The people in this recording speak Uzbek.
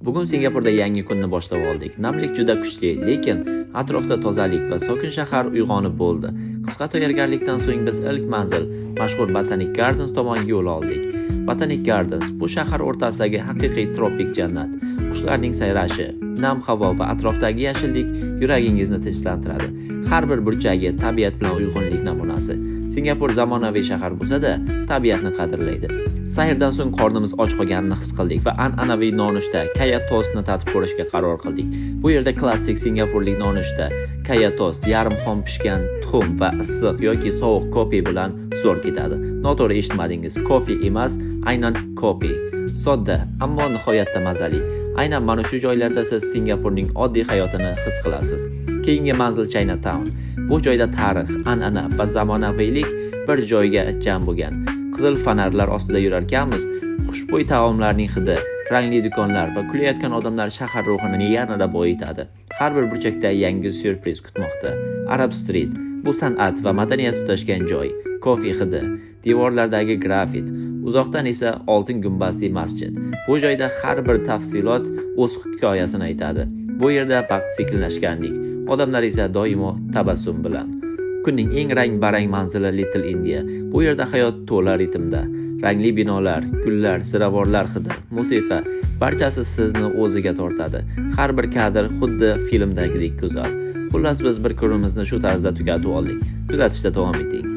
Bugun Singapurda yangi kunni boshlab oldik. Namlik juda kuchli, lekin atrofda tozalik va sokin shahar uyg'onib bo'ldi. Qisqa tayyorgarlikdan so'ng biz ilk manzil, mashhur Botanic Gardens tomonga yo'l oldik. Botanic Gardens bu shahar o'rtasidagi haqiqiy tropik jannat. Qushlarning sayrashi, nam havo va atrofdagi yashillik yuragingizni tinchlantiradi. Har bir burchagi tabiat bilan uyg'unlik namunasi. Singapur zamonaviy shahar bo'lsa-da, tabiatni qadrlaydi. Sayrdan so'ng qornimiz och qolganini his qildik va an'anaviy nonushta kaya tostni tatib ko'rishga qaror qildik. Bu yerda klassik singapurlik nonushta kaya tost yarim xom pishgan tuxum va issiq yoki sovuq kofe bilan zo'r ketadi. Noto'g'ri eshitmadingiz, kofe emas, aynan kopi. Sodda, ammo nihoyatda mazali. Aynan mana shu joylarda siz Singapurning oddiy hayotini his qilasiz. Keyingi manzil Chinatown. Bu joyda tarix, an'ana va zamonaviylik bir joyga jam bo'lgan. Qizil fonarlar ostida yurarkanmiz, xushbo'y taomlarning hidi, rangli do'konlar va kulayotgan odamlar shahar ruhini yanada boyitadi. Har bir burchakda yangi syurpriz kutmoqda. Arab Street bu san'at va madaniyat tutashgan joy. Kofe hidi, devorlardagi grafit, uzoqdan esa oltin gumbazli masjid. Bu joyda har bir tafsilot o'z hikoyasini aytadi. Bu yerda vaqt sekinlashgandek, odamlar esa doimo tabassum bilan. Kunning eng rang-barang manzili Little India. Bu yerda hayot to'la ritmda. Rangli binolar, gullar, ziravorlar hidi, musiqa barchasi sizni o'ziga tortadi. Har bir kadr xuddi filmdagidek go'zal. Xullas, biz bir kunimizni shu tarzda tugatib oldik. Kuzatishda davom eting.